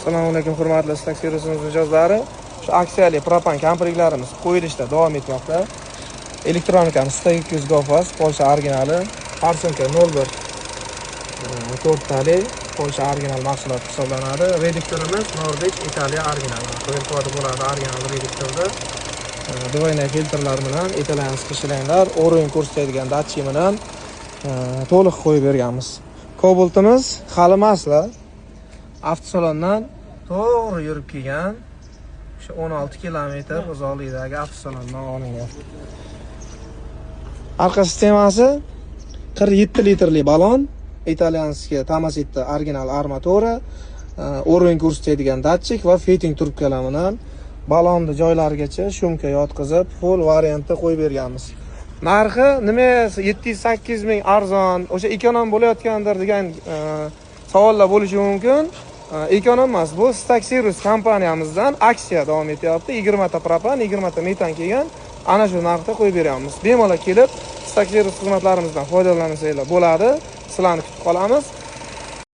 Assalomu alaykum, hurmatli Stak servisimiz mijozlari. Shu aksiyali propan kompleklarimiz qo'yilishda davom etmoqda. Elektronikamiz Stak 200 GoFast, Polsha originali, Farsunka 01 to'rttalik Polsha original mahsulot hisoblanadi. Reduktorimiz Nordic Italiya original. QR kodi bo'ladi original reduktorda. Двойной filtrlar bilan, итальянский shlanglar, уровень ko'rsatadigan datchik bilan to'liq qo'yib berganmiz. Kobaltimiz hali emaslar. Avtosalondan to'g'ri yurib kelgan. O'sha 16 kilometr uzoqlikdagi avtosalondan olingan. Arqa sistemasi 47 litrli balon, итальянский Tomasetti original armatura, уровень ko'rsatadigan datchik va фитинг trubkalar bilan balonni joylarigacha шумка yotqizib, full variantda qo'yib berganmiz. Narxi nima, 708 ming arzon, o'sha эконом bo'layotgandir degan savollar bo'lishi mumkin. Эконом emas, bu Stak Service kompaniyamizdan aksiya davom etyapti. 20 ta propan, 20 ta metan kelgan. Ana shu narxda qo'yib beryapmiz. Bemalol kelib Stak Service xizmatlarimizdan foydalansanglar bo'ladi. Sizlarni kutib qolamiz.